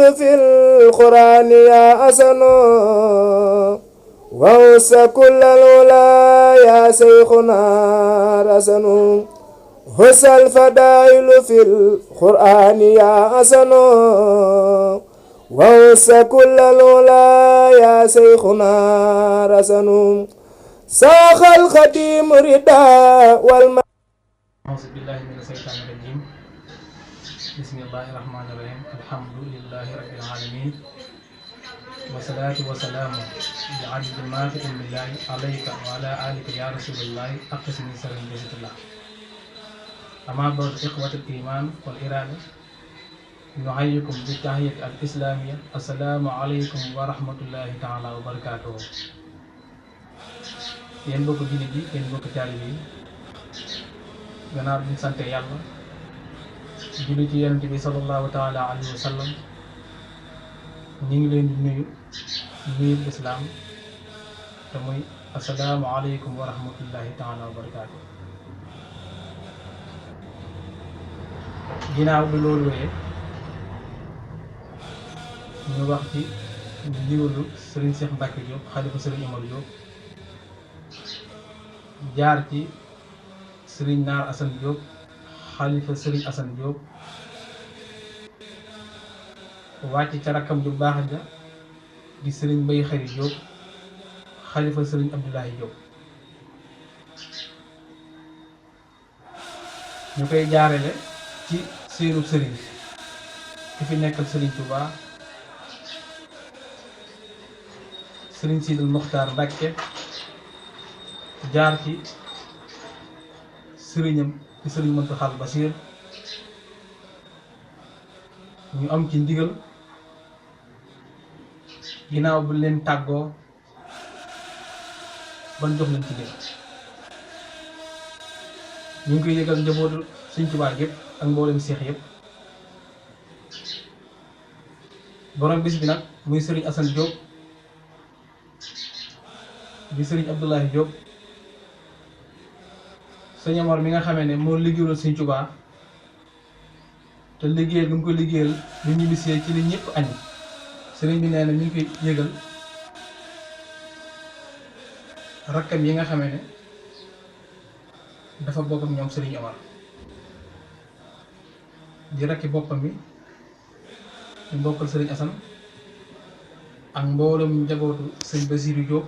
في القرآن يا أسن ووس كل الولا يا شيخنا رسن هس الفضائل في القرآن يا أسن ووس كل الولا يا شيخنا رسن ساخ الخديم رداء والم أعوذ بالله من الشيطان الرجيم بسم الله الرحمن الرحيم الحمد لله رب العالمين والصلاة والسلام بعدد ما في علم الله عليك وعلى آلك يا رسول الله أقسم سر جزيت الله أما بعد إخوة الإيمان والإرادة نحييكم بالتحية الإسلامية السلام عليكم ورحمة الله تعالى وبركاته yéen mbokk jullit yi yéen mbokk taalibe yi gannaaw bi ñu sant yàlla julli ci yonent bi sallallahu taala alayhi wa sallam ñu ngi leen di nuyu islaam te muy assalaamu aleykum wa rahmatullahi taala wa barakaatu. ginnaaw bi loolu wéyee ñu wax ci ndigalu Serigne Cheikh Mbacke Diop xalifa Serigne Omar Diop jaar ci Serigne Naar Assane Diop xalifa Serigne Assane Diop wàcc ca rakkam ju baax ja di Serigne Mbaye Xari Diop xalifa Serigne Abdoulaye Diop ñu koy jaarale ci seenu Serigne ki fi nekkal Serigne Touba Serigne Sidil Mokhtar Mbacke jaar ci sëriñam ci sëriñ Mountakha Bassir ñu am ci ndigal ginnaaw bu leen tàggoo ban jox leen ci ndigal ñu ngi koy yëgal njabootu Sëriñ Tuubaa yëpp ak mboolem seex yëpp borom bis bi nag muy sëriñ Assane Diop di sëriñ Abdoulaye Diop sëñ Omar mi nga xamee ne moo liggéeyal Sëñ Tuubaa te liggéeyal bi mu ko liggéeyal bi ñu bisee ci li ñëpp añ sëriñ bi nee na ñu ngi koy yëgal rakkam yi nga xamee ne dafa bokk ak ñoom sëriñ Omar di rakki boppam mi ñu bokkal sëriñ Assane ak mboolem njabootu sëñ Basirou Diop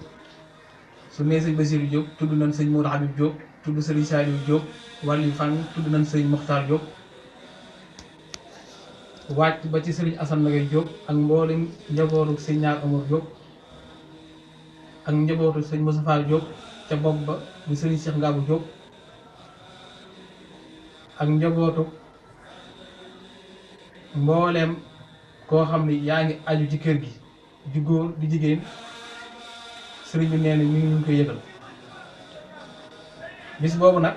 su nee sëñ Basirou Diop tudd nañ sëñ Modou Habib Diop tudd Serigne Saliou Diop wàllu fan tudd nañ Serigne Mokhtar Diop wàcc ba ci Serigne Assane Nagay Diop ak mboolem njabootu sëñ Ñaar Omar Diop ak njabootu sëñ Moustapha Diop ca bopp ba di Serigne Cheikh Ngabou Diop ak njabootu mbooleem koo xam ne yaa ngi aju ci kër gi di góor di jigéen sëriñ bi nee na mi ngi koy yëgal bis boobu nag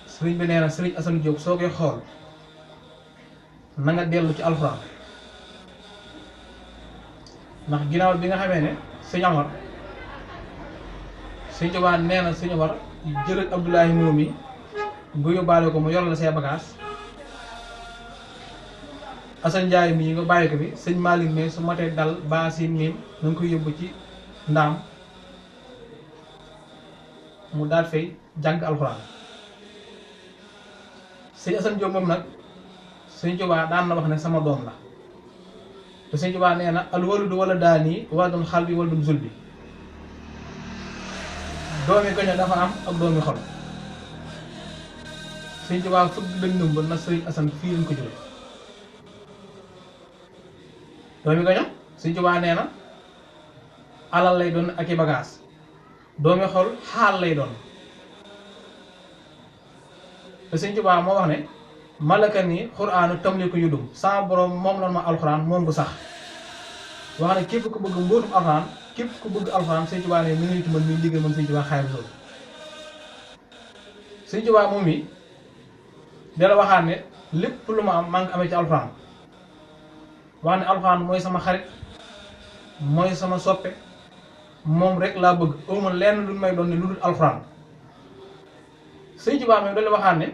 sëriñ bi nee na sëriñ Assane Diop soo koy xool na nga dellu ci alxuraan ndax ginnaaw bi nga xamee ne sëñ Omar sëñ Tuubaa nee na sëñ Omar jëlal Abdoulaye moom yi nga yóbbaale ko mu yor la say bagages Assane Ndiaye mii nga bàyyi ko fi sëñ Malick mais su matee dal baasin miin na nga koy yóbbu ci ndaam mu daal fay jàng alxuraan sëñ Assane Diop moom nag sëñ Tuubaa daan na wax ne sama doom la te sëñ Tuubaa nee na al waludu wala daani waladun xal bi waladun zul bi doomi goño dafa am ak doomi xol sëñ Tuubaa fëgg dënnam ba na sëñ Assane fii lañ ko jële doomi goño sëñ Tuubaa nee na alal lay doon ak i bagaas doomi xol xaal lay doon te sëñ Tuubaa moo wax ne malaka ni xuraanu tamli ko yudum sama borom moom la ma alxuraan moom bu sax wax ne képp ku bëgg mbóotum alxuraan képp ku bëgg alxuraan sëñ Tuubaa ne mi ngi ci man mi liggéey man sëñ Tuubaa xayma loolu sëñ Tuubaa moom mi dala waxaat ne lépp lu ma am maa ngi amee ci alxuraan wax ne alxuraan mooy sama xarit mooy sama soppe moom rek laa bëgg awma lenn lu may doon ne lu dul alxuraan sëñ Tuubaa moom dala waxaat ne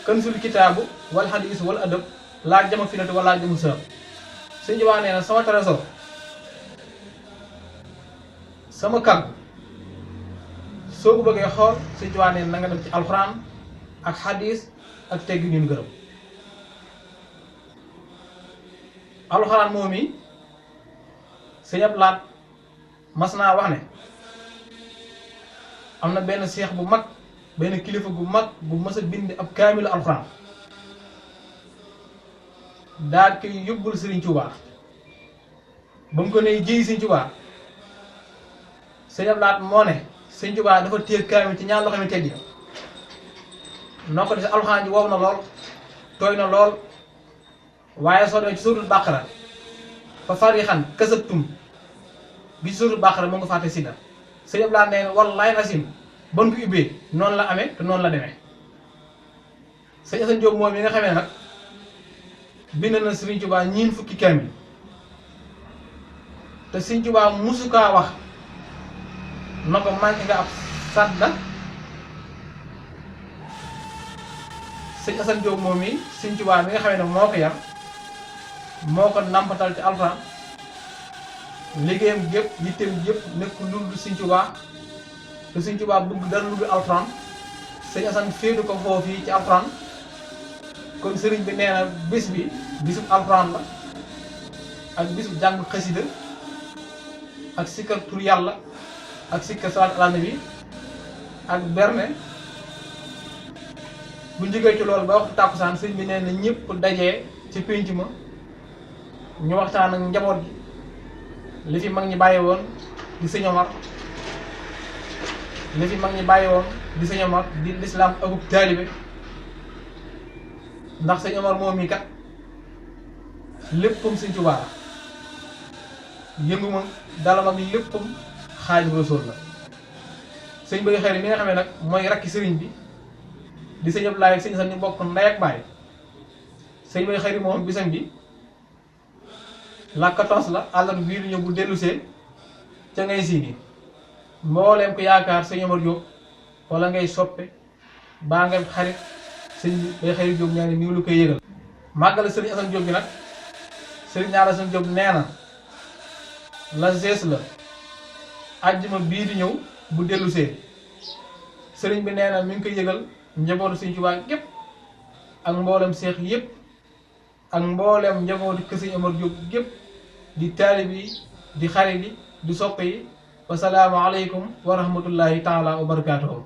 kansul kitaabu wal hadiis wal adab laa jama finatu wala jëmu sër Sëñ Tuubaa nee na sama trésor sama kàggu soo ko bëggee xool Sëñ Tuubaa nee na nga dem ci alxuraan ak xadiis ak teggi ñun gërëm alxuraan moom yi Sëñ Abdu Lahat mas naa wax ne am na benn seex bu mag benn kilifa gu mag bu mas a bind ab kaamilu alxuraan daal koy yóbbul Sëriñ Tuubaa ba mu ko ne jiy Sëñ Tuubaa Sëñ Abdu Lahat moo ne Sëñ Tuubaa dafa téye kaamil ci ñaar loxo mi tedd noo ko defee alxuraan ji wow na lool tooy na lool waaye soo demee ci suuratul Baqara fa farixan kasabtum bi ci suuratul Baqara mu nga fàtte sidda Sëñ Abdu Lahat nee na wallaahi asim ban ko ubbee noonu la amee te noonu la demee Sëñ Asan Jóob moom yi nga xamee nag bind na Sëriñ Tuubaa ñiin fukki kaamil te Sëñ Tuubaa musu kaa wax na ko manqué nga ab sadda Sëñ Asan Jóob moom yi Sëñ Tuubaa mi nga xamee ne moo ko yar moo ko nampatal ci alxuraan liggéeyam gépp yitteem yëpp nekk lu dul Sëñ Tuubaa te Sëñ Tuubaa bëgg dara lu dul alxuraan Sëñ Asan féetu ko foofu ci alxuraan kon sëriñ bi nee na bés bi bisub alxuraan la ak bisub jàng xasida ak sikkar tur yàlla ak sikkar salaat ala nabi ak berne bu jógee ci loolu ba waxtu tàkkusaan sëriñ bi nee na ñëpp dajee ci pénc ma ñu waxtaan ak njaboot gi li fi mag ñi bàyyi woon di Sëñ Omar li fi mag ñi bàyyi woon di Sëñ Omar di lislaam akub taalibe ndax Sëñ Omar moom mi kat léppam Sëñ Tuubaa yëngu ma dalam ak léppam Xaadimu Rasuul la sëñ Bay Xayri mi nga xam ne nag mooy rakki sëriñ bi di Sëñ Abdu Lahat ak Sëñ Asan ñu bokk ndey ak baay sëñ Bay Xayri moom bisam bi la 14 la àllarba bii di ñëw bu dellusee ca ngay siini mbooleem ko yaakaar Sëñ Omar Jóob wala ngay soppe baa ngay xarit Sëñ Bay Xayri Jóob ñaa ngi nii lu koy yëgal màggale Sëriñ Asan Jóob bi nag Sëriñ Asan Jóob nee na la gees la àjjuma bii di ñëw bu dellusee sëriñ bi nee na mi ngi koy yëgal njabootu Sëñ Tuubaa gépp ak mboolem seex yépp ak mboolem njabootu kër Sëñ Omar Jóob gépp di taalib yi di xarit yi di soppe yi wa salaamu aleykum wa rahmatullahi taala wa barakaatuhu